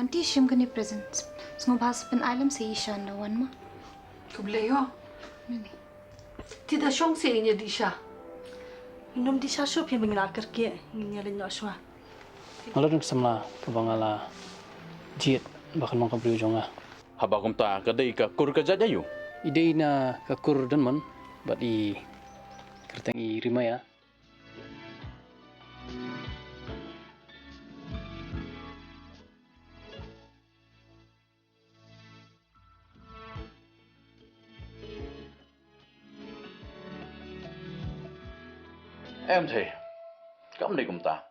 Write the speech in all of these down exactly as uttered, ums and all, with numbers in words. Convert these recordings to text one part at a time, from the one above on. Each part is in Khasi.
Aunty, shim kane present. Sngewbha sa pyn-ai lem sa i sha nda wan ma. Khublei ïa. Mane. Te da shong seh ngin ïa dih sha. Ngin ym dih sha shuh phi ba ngi la kyrkieh, ngin ïa leit noh shuwa. Nga la don ka samla kaba nga la jied ba kan long ka briew jong nga. Haba kumta ka dei ka kur ka jait aïu? I dei na ka kur Donmon bad i kyrteng i Rimaya. Em thei, kam dei kumta.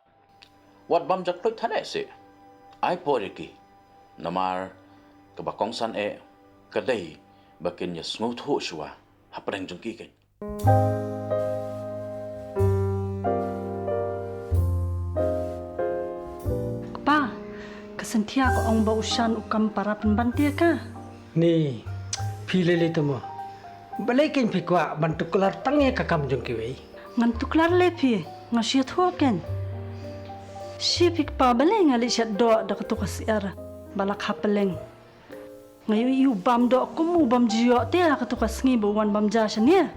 Wat bam jak peit thane seh. Ai por ïa ki. Namar kaba kongsan eh ka dei ba kin ïa sngewthuh shuwa hapdeng jong ki keiñ. Kpa, ka Synthia ka ong ba u Shan u kam para pynban te ka. Ni, phi lei lei te mo. Balei kein phi kwah ban tuklar tang ïa ka kam jong kiwei? Ngan tuklar lei phi, nga shu ïathuh kein. Shi phi kpa balei nga leit shet doh da katu ka syiar ba la kha pylleng. Nga ïohi u bam doh kum u bym ju ïoh te ha katu ka sngi ba u wan bam ja shane.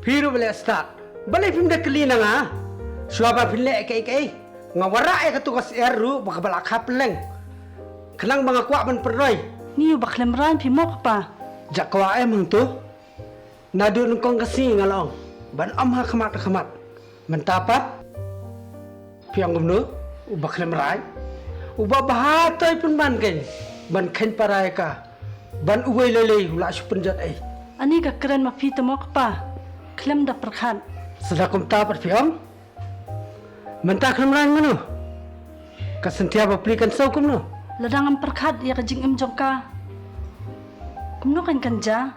Phi ruh balei stad? Balei phim da kylli na nga? Shuwa ba phin leh kaei kaei nga wanrah ïa katu ka syiar ruh ba ka ba la kha pylleng. Khnang ba nga kwah ban pynroi. Ni u ba khlem rain phi mo kpa. Ja kwah em hangtu. Naduh nyngkong ka sngi nga la ong ban ym ha khmat ha khmat. Mynta pat phi ong kumno? U ba khlem rain, u ba bha toi pynban kein ban kheiñ para ïa ka. Ban uwei lei lei u la shu pynjot ei. Ani ka kren ma phi te mo kpa, khlem da pyrkhat. Sa da kumta pat phi ong. Mynta khlem rain mano? Ka Synthia bapli kan saw kumno? Lada ngam pyrkhat ïa ka jingim jong ka, kumno kan kan ja?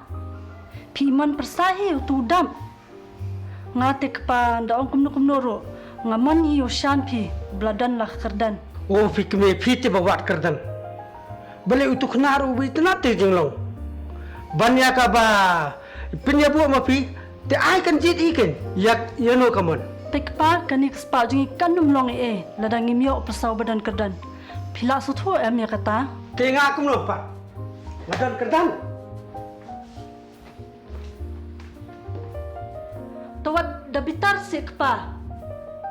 Phi mon pyrsa hi utu u dap. Nga te kpa, da ong kumno kumno ruh nga mon hi u Shan phi, ba la don la kyrdan. O phi kmie, phi te ba wad kyrdan. Balei utu khynnah ruh u ba itynnad te jinglong. Ban ïa kaba pynïabuh ma phi te ai kan jied i kein. Ïa, ïa no ka mon. Te kpa, kane ka spah jong ngi kan ym long ei ei lada ngim ïoh pyrsa u ba don kyrdan. Phi lah sngewthuh em ïa kata? Te nga kumno pat? Nga don kyrdan. To wat da bitar seh kpa.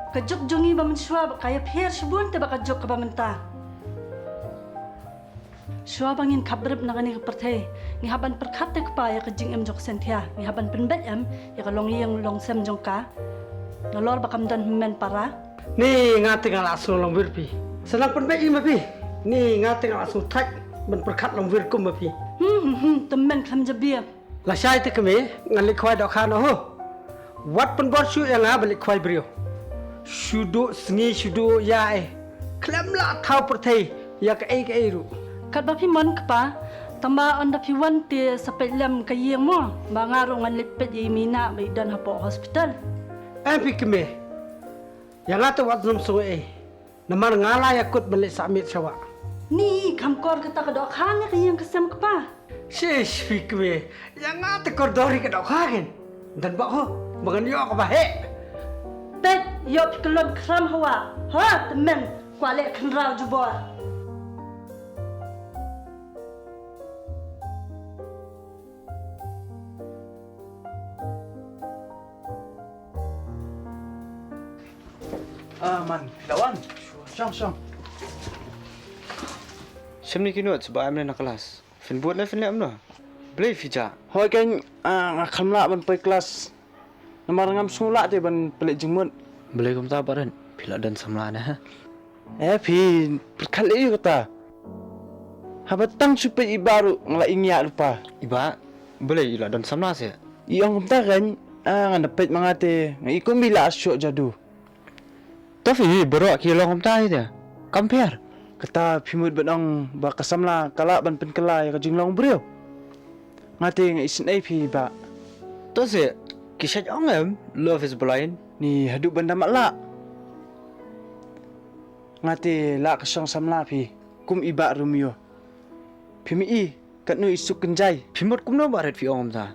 Ka juk jong ngi ba mynshuwa ba ka ïapher shibun te ba ka juk kaba mynta. Shuwa ba ngin khapbrip na kane ka pyrthei, ngi hap ban pyrkhat te kpa ïa ka jingim jong ka Synthia, ngi hap ban pynbeit em ïa ka longïing longsem jong ka. Nalor ba kam don hynmen para. Ni nga te nga la sngew longwir phi. Sa nang pynbeit i ma phi. Ni nga te nga la sngew thait ban pyrkhat longwir kum ma phi. Hmm hmm hmm, tymmen khlem jabier. Lashai te kmie, ngan leit khwai dohkha noh ho. Wat pynbor shuh ïa nga ban leit khwai briew. Shu duh sngi shu duh ïa eh. Khlem lah thaw pyrthei ïa kaei kaei ruh. Katba phi mon kpa, tangba ynda phi wan te sa peit lem ka ïing mo, ba nga ruh ngan leit peit ïa i Mina ba i don hapoh hospital. Em phi kmie. Ïa nga te wat nym sngew ei. Namar nga la ïakut ban leit sah miet sha wah. Ni, kham kor kata ka dohkha ne ka ïing ka sem kpa. Shish phi kmie, ïa nga te kordor hi ka dohkha kein. Don ba ho, ba ngan ïoh kaba heh. Peit, ïoh phi kyllon khram ha wah. Ha, tymmen, kwah leh khynraw jubor. Ah, man, phi la wan. Shong, shong. Shim ni ki notes ba em ne na klas. Phin bud ne phin leh em no? Balei phi jah? Hooid kein, ah, nga khlem lah ban poi klas. Namar ngam sngewlah te ban pynleit jingmut. Balei kumta Bah Rit? Phi la don samla ne ha? Eh, phi pyrkhat lei ïa kata. Haba tang shu peit i Bah ruh nga la ïngiah lypa. I Bah, balei i la don samla seh? I ong kumta kein, ah, ngan da peit ma nga te, nga i kum i la shoh jadu. To phi baroh ki long kumta hi te. Kam pher. Kata phi mut ban ong ba ka samla ka lah ban pynkylla ïa ka jinglong briew. Nga te nga isynei phi Bah. To seh, ki shait ong em, love is blind, ni haduh ban da matlah. Nga te lah ka shong samla phi kum i Bah Romeo. Phi mih i katno i suk kynjai. Phi mut kumno Bah Rit phi ong kumta?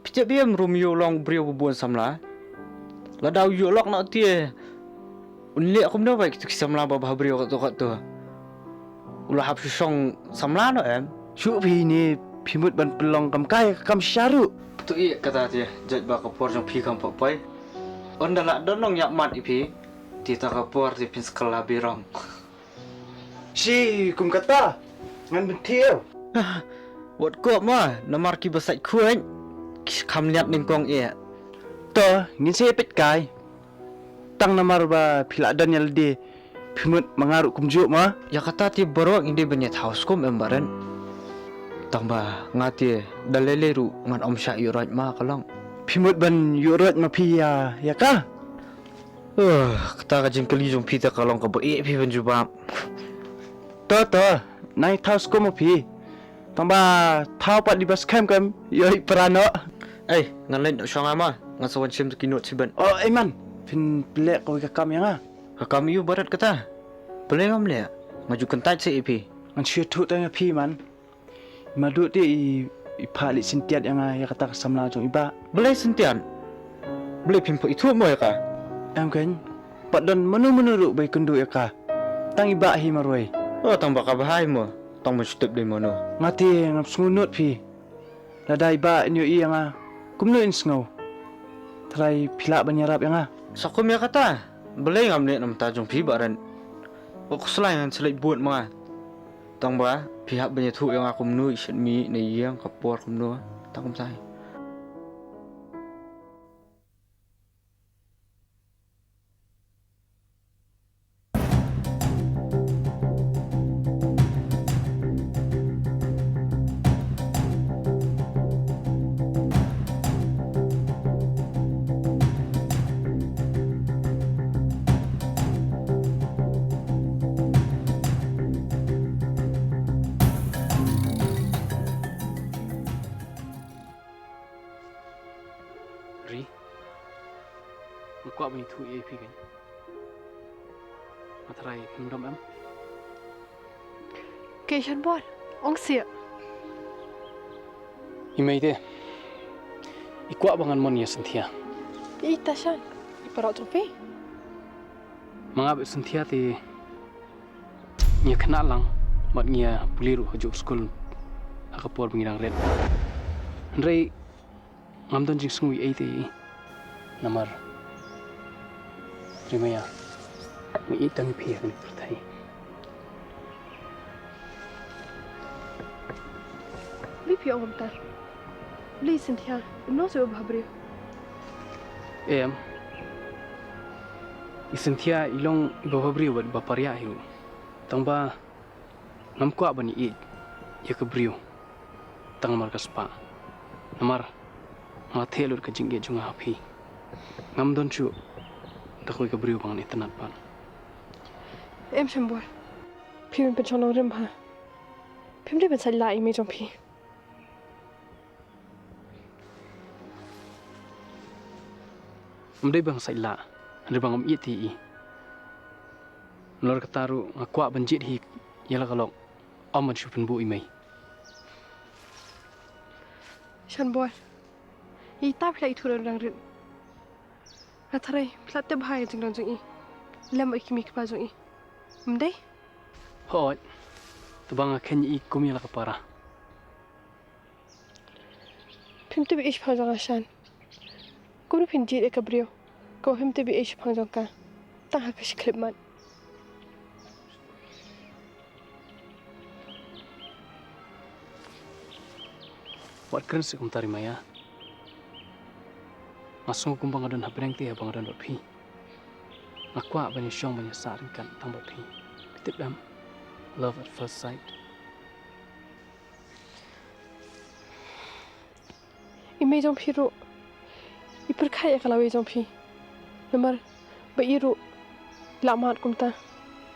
Phi tip em Romeo long briew ba bun samla. Lada u ïoh lok na u te un leh kumno ba kitu ki samla ba bha briew katto katto. U la hap shu shong samla noh em? Shuh phi ne, phi mut ban pynlong kam kai kam sha ruh. To ïa kata te, jait ba ka por jong phi kam pat poi. Ynda la don nongïap mat ïa phi, te ta ka por te phin sa kylla birong. Shi, kum kata. Ngan pynthiah. Wat kop ma, namar ki ba sait khuid ki kham liat nyngkong eh. To, ngin sa ïa peit kai. Tang namar ba phi la don ïa lade, phi mut ma nga ruh kumjuh ma. Ïa kata te baroh ngi dei ban ïa thaw skum em Bah Ren. Tang ba nga te da lei lei ruh ngan ym shah ïuh roit ma ka long. Phi mut ban ïuh roit ma phi ïa, ïa ka. Uh, kata ka jingkylli jong phi te ka long kaba eh phi ban jubab. To, to, nai thaw skum ma phi. Tang ba thaw pat di ba skhem kam, ïoh i pra noh. Ei, ngan leit noh shong ma, ngan sa wan shim ki note shiben. Oh, ei man, phin pynleh kawei ka kam ïa nga. Ka kam ïa u Bah Ren kata. Pynleh ngam leh, nga ju kyntait sa ïa phi. Ngan shu ïathuh tang ïa phi man. Madu te i, i phah leit syntiat ïa nga ïa kata ka samla jong i bah. Balei syntiat? Balei phim pat ithuh mo ïa ka? Em keiñ, pat don mano mano ruh ba ïakynduh ïa ka. Tang i bah hi marwei. Oh, tang ba ka bha hi mo. Tang ban shu tip dei mano. Nga te ngam sngewnud phi. Lada i bah in ïohi ïa nga, kumno in sngew? Tharai phi lah ban ïarap ïa nga. Sa kum ïa kata, balei ngam leh na bynta jong phi Bah Ren? Wat khuslai, ngan sa leit bud ma nga. Tang ba phi hap ban ïathuh ïa nga kumno i shait mih na ïing, ka por kumno. Tang kumta hi. Ri, nga kwah ban ïathuh ïa phi keiñ. Nga tharai phim dom em? Kei Shanbor, ong sih. I mei te, i kwah ba ngan mon ïa Cynthia. I ta Shan, i para jong phi. Ma nga bad Cynthia te ngi ïa khynnah lang bad ngi ïa pule ruh ha juh skul ha ka por ba ngi dang rit. Hynrei ngam don jingsngew ei ei te ïa i. Namar Rimaya, nga ïeit tang ïa phi ha kane ka pyrthei. Balei phi ong kumta? Balei Cynthia im long shuh i bhabriew? Em. I Cynthia i long i bhabriew bad bapariah hi ruh. Tang ba ngam kwah ban ïeit ïa ka briew tang namar ka spah. Namar nga la theh lut ka jingïeit jong nga ha phi. Ngam don shuh da kawei ka briew ba ngan itynnad pat. Em Shanbor, phi ban pynshong nongrim bha. Phim dei ban sait lah ïa i mei jong phi. Ym dei ba nga sait lah, hynrei ba ngam ïeit te ïa i. Nalor kata ruh nga kwah ban jied hi ïa la ka lok, ym ban shu pynbuh i mei. Shanbor, ïa ita phi la ithuh da u dang rit. Nga tharai phi la tip bha ïa ka jingdon jong i lem bad ki kmie ki kpa jong i. Ym dei? Hooid, tang ba nga kheiñ ïa i kum ïa la ka para. Phim tip ei shaphang jong ka Shan. Kumno phin jied ïa ka briew kaba phim tip ei shaphang jong ka tang ha ka shi khyllipmat? Wat kren seh kumta Rimaya. Nga sngew kumba nga don hapdeng te haba nga don bad phi. Nga kwah ban ïashong ban ïasah ryngkat tang bad phi. Phi tip em? Love at first sight. I mei jong phi ruh i pyrkhat ïa ka lawei jong phi. Namar ba i ruh i la mad kumta.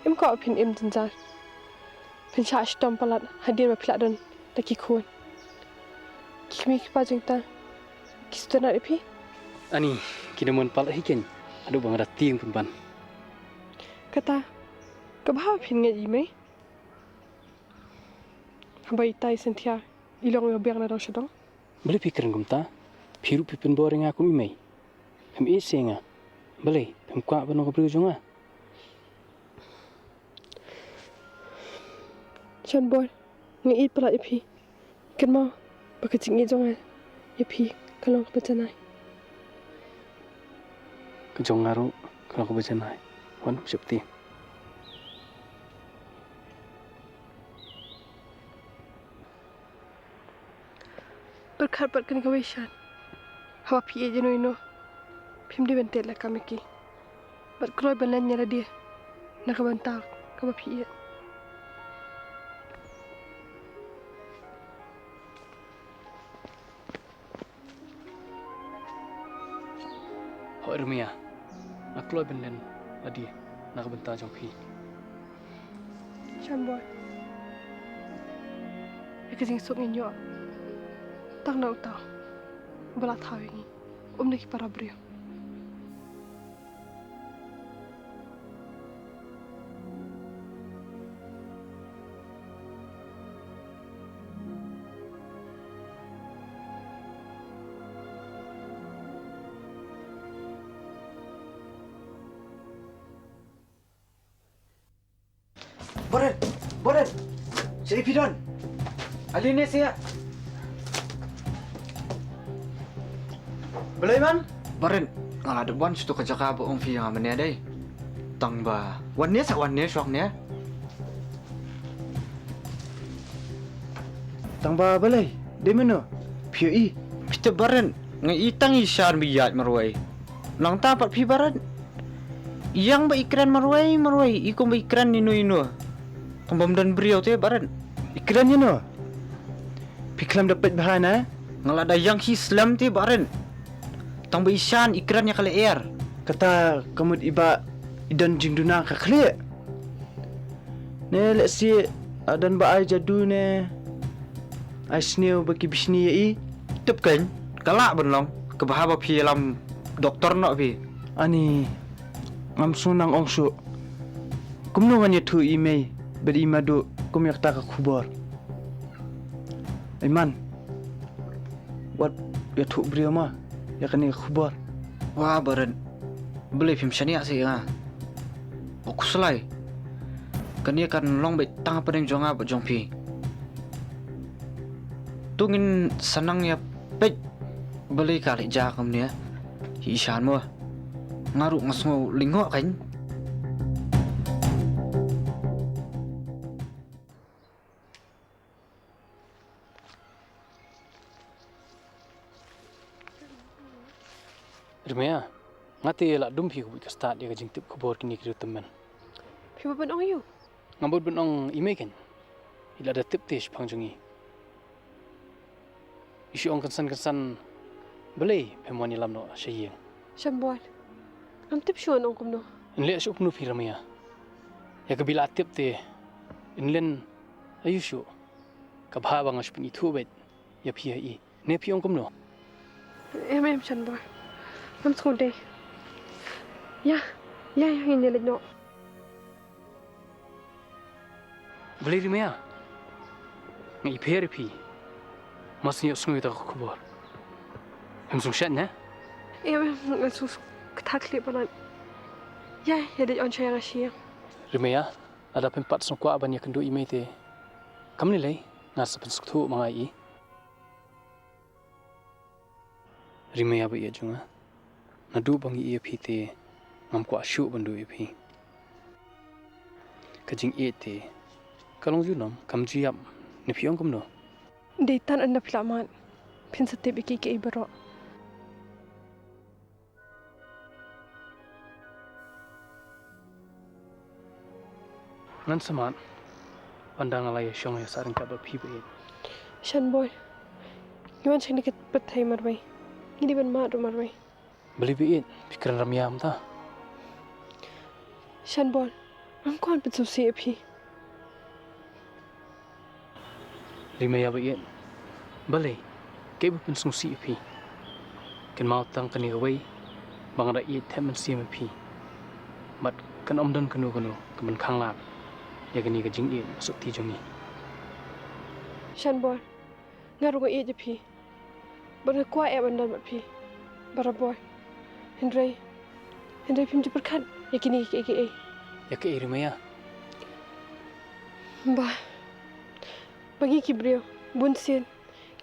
Im kwah phin im jynjar, phin shah shitom palat hadien ba phi la don da ki khun. Ki kmie ki kpa jong ta ki sngewtynnat ïa phi. Ani, ki da mon palat hi keiñ haduh ba nga da tieng pynban. Kata ka bha ba phin ngeit ïa i mei. Haba itai Cynthia i long ïa biang na dong sha dong. Balei phi kren kumta? Phi ruh phi pynbor ïa nga kum i mei. Phim ïeit seh ïa nga. Balei phim kwah ban long ka briew jong nga? Shanbor, nga ïeit palat ïa phi. Kynmaw ba ka jingïeit jong nga ïa phi ka long kaba janai. Ka jong nga ruh ka long kaba janai. Wan, sheptieng. Pyrkhat pat kane kawei shen. Haba phi ïeit ïano ïano, phim dei ban teh lakam ïa ki. Bad kloi ban len ïa lade na ka bynta kaba phi ïeit. Hooid Rimaya, nga kloi ban len lade na ka bynta jong phi. Shanbor, ïa ka jingsuk ngin ïoh tang na uta uba la thaw ïa ngi, ym na ki para briew. Baren, Baren. Shaei phi don? Ale ne sha. Balei man? Baren, nga la dep wan sha tu ka jaka ba ong phi ïa nga mynne dei. Tang ba wan ne sha, wan ne shuwa ne. Tang ba balei? Dei mano? Phi ïohi? Phi tip Baren, nga i tang i shan ba ïaid marwei. Nangta pat phi Baren. Ïang ba i kren marwei marwei, i kum ba i kren ïano ïano. Tang bym don briew te Baren. I kren ïano? Phi khlem da peit bha na? Nga la da ïang hi slem te Baren. Tang ba i shan i kren ïa ka lyer. Kata ka mut i ba i don jingduna ka khlieh. Ne lehse a don ba ai jadu ne ai sniew ba ki bishni ïa i. Tip kein, ka lah ban long, kaba haba phi ïalam doktor noh phi. Ani, ngam sngewthuh nang ong shuh. Kumno ngan ïathuh i mei bad i Madu kum ïa kata ka khubor. Ai man. Wat ïathuh briew ma ïa kane ka khubor. Wa Baren. Balei phim shaniah seh ïa nga? Ba khuslai. Kane kan long beit tang hapdeng jong nga bad jong phi. To ngin sa nang ïa peit balei ka leit jia kumne. Hi shan mo. Nga ruh nga sngew lyngngoh kein. Rimaya, nga te la dum phi ka buit ka stad ïa ka jingtip khubor kine ki riewtymmen. Phi bud ban ong ïa u? Ngam bud ban ong i mei kein. I la da tip te shaphang jong ngi. I shu ong kynsan kynsan, balei phim wan ïalam noh sha ïing? Shanbor, ngam tip shuh ngan ong kumno. Yn leh shuh kumno phi Rimaya. Ïa kaba i la tip te yn len aïu shuh. Ka bha ba nga shu pynithuh beit ïa phi ha i. Ne phi ong kumno? Em em Shanbor. Ngam sngewdei. Ïa, ïa, ïa ngin ïa leit noh. Balei Rimaya? Nga ïapher ïa phi. Mas ngi ïohsngew ïa kata ka khubor. Em sngewsih ne? Em em, nga sngewsih kata khlieh palat. Ïa, ïa dei on sha ïa nga shi. Rimaya, lada phim pat sngewkwah ban ïakynduh i mei te. Kam lei lei, nga sa pynsngewthuh ma nga i. Rimaya ba ïeit jong nga. Naduh ba ngi ïeit ïa phi te ngam kwah shuh ban duh ïa phi. Ka jingïeit te ka long junom kam ju ïap ne phi ong kumno? Dei tang ynda phi la mad phin sa tip ïa kiei kiei baroh. Ngan sa mad. Ynda nga la ïa shong ïa sah ryngkat bad phi ba ïeit. Shanbor. Ngi wan sha kane ka pyrthei marwei. Ngi dei ban mad ruh marwei. Balei ba ïeit, phi kren ramiam ta. Shanbor, ngam kwah pynsngewsih ïa phi. Rimaya ba ïeit. Balei, kaei ba pynsngewsih ïa phi. Kynmaw tang kane kawei ba nga da ïeit them mynsiem ïa phi. Bad kan ym don kano kano kaban khanglad ïa kane ka jingïeit ba suk ti jong ngi. Shanbor, nga ruh nga ïeit ïa phi. Bad nga kwah ïa ban don bad phi barabor. Hynrei, hynrei phim ju pyrkhat ïa kine kiei kiei. Ïa kaei Rimaya? Ba, Ba ngi ki briew, bun sien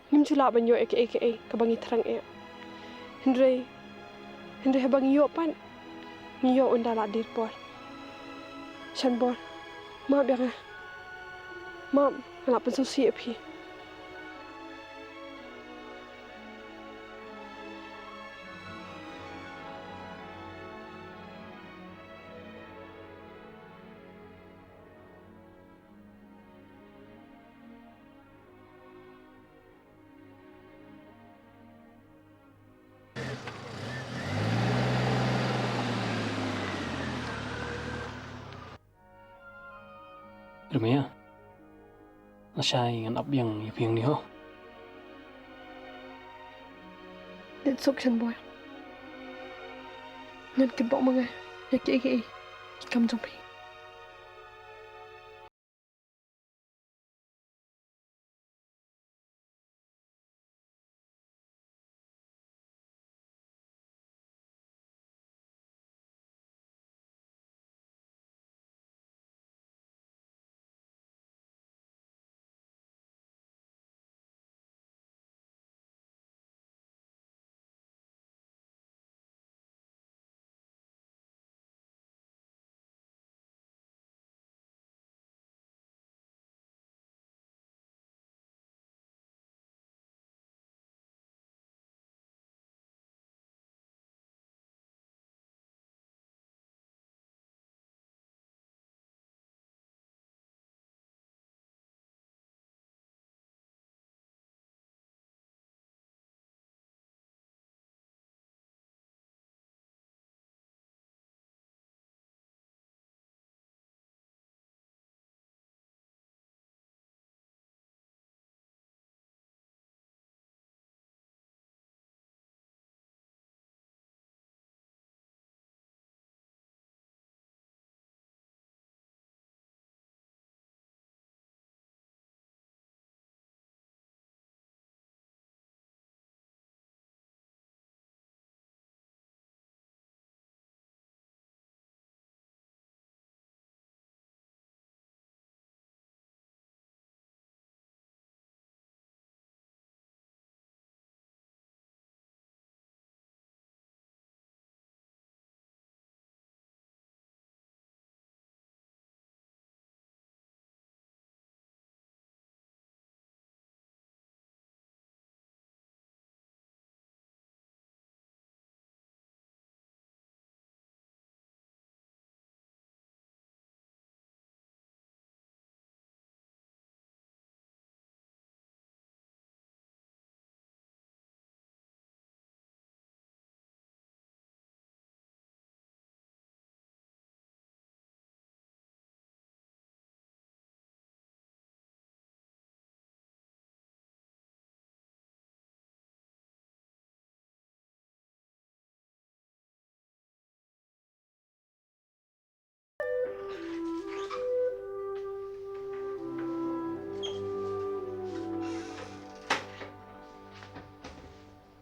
ngim ju lah ban ïoh ïa kaei kaei kaba ngi thrang eh. Hynrei, hynrei haba ngi ïoh pat, ngi ïoh ynda la dier por. Shanbor, map ïa nga. Map, nga la pynsngewsih ïa phi. Jeremiah, lashai ngan ap biang ïa phi hangne ho. Dei suk Shanbor. Ngan kynmaw ma nga ïa kiei kiei ki kam jong phi.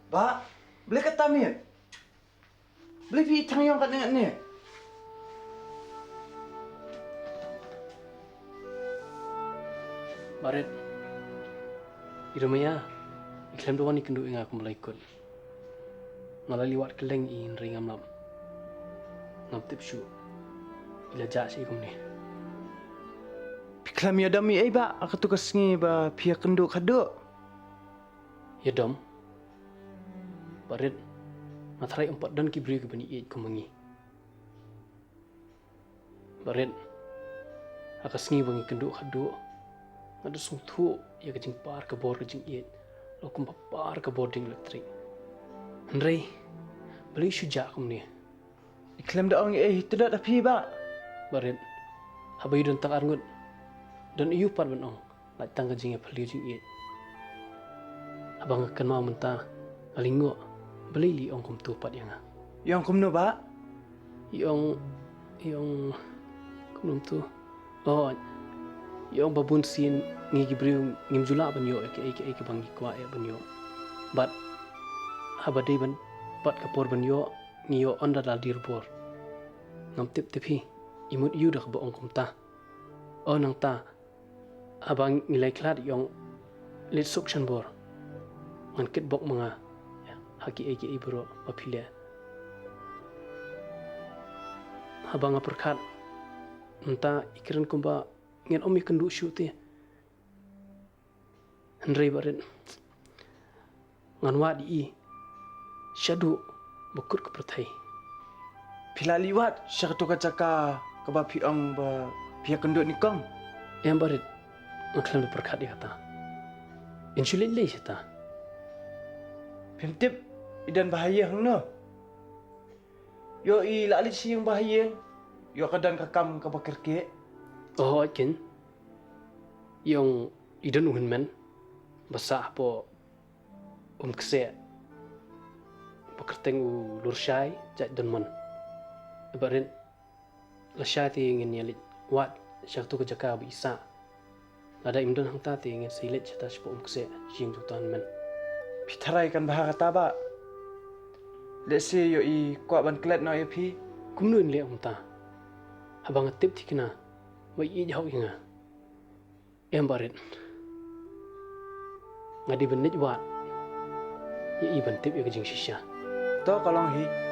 Bah, balei katta miet? Balei phi ïeit thang ïong katne katne? Barit, i Jeremiah i khlem da wan ïakynduh ïa nga kum ba la ïakut. Nga la leit wad kylleng ïa i hynrei ngam lap. Ngam tip shuh i la jah shaei kumne. Phi khlem ïadom ïa i Bah ha katu ka sngi ba phi ïakynduh khatduh? Ïadom? Barit, nga tharai ym pat don ki briew kiban ïeit kum ma ngi. Barit, ha ka sngi ba ngi kynduh khatduh, nga da sngewthuh ïa ka jingpar ka bor ka jingïeit la kumba par ka bording elektrik. Hynrei balei shu jah kumne? I khlem da ong ei hi, to dot ha phi Bah. Barit, haba ïoh don tang arngut, don aïu pat ban ong? Lait tang ka jingïaphylliew jingïeit. Haba nga kynmaw mynta, nga lyngngoh balei i ong kumto pat ïa nga. I ong kumno Bah? I ong, i ong kumno kumto? Oh, i ong ba bun sien ngi ki briew ngim ju lah ban ïoh ïa kaei kaei kaba ngi kwah ïa ban ïoh. Bad haba dei ban pat ka por ban ïoh, ngi ïoh ynda la dier bor. Ngam tip te phi i mut aïu da kaba ong kumta. Oh nangta, Haba ngi lai khlad i ong, leit suk shan bor. Ngan kit bok ma nga ha ki ei ki ei bro ba phi leh. Haba nga pyrkhat mynta i kren kumba ngan ym ïakynduh shuh te. Hynrei Barit, ngan wad ïa i shaduh ba kut ka pyrthei. Phi la leit wad sha kato ka jaka kaba phi ong ba phi ïakynduh nyngkong? Em Barit, nga khlem da pyrkhat ïa kata. Yn shu leit leit shata. Phim tip i don ba ha ïing hangno? Ïoh i la leit sha ïing ba ha ïing. Ïoh ka don ka kam kaba kyrkieh. Oh, kin. I ong i don u hynmen ba sah hapoh um kseh ba kyrteng u Lurshai, jait Donmon. Barit, lashai te ngin ïa leit wad sha kato ka jaka ba i sah. Lada im don hangta te ngin sa ïa leit shata shapoh um kseh, sha ïing jong uta u hynmen. Phi tharai kan bha kata Bah? Lehse ïoh i kwah ban klet noh ïa phi. Kumno yn leh kumta haba nga tip thikna ba i ïeit hok ïa nga? Em Barit, nga dei ban leit wad ïa i ban tip ïa ka jingshisha. To ka long hi.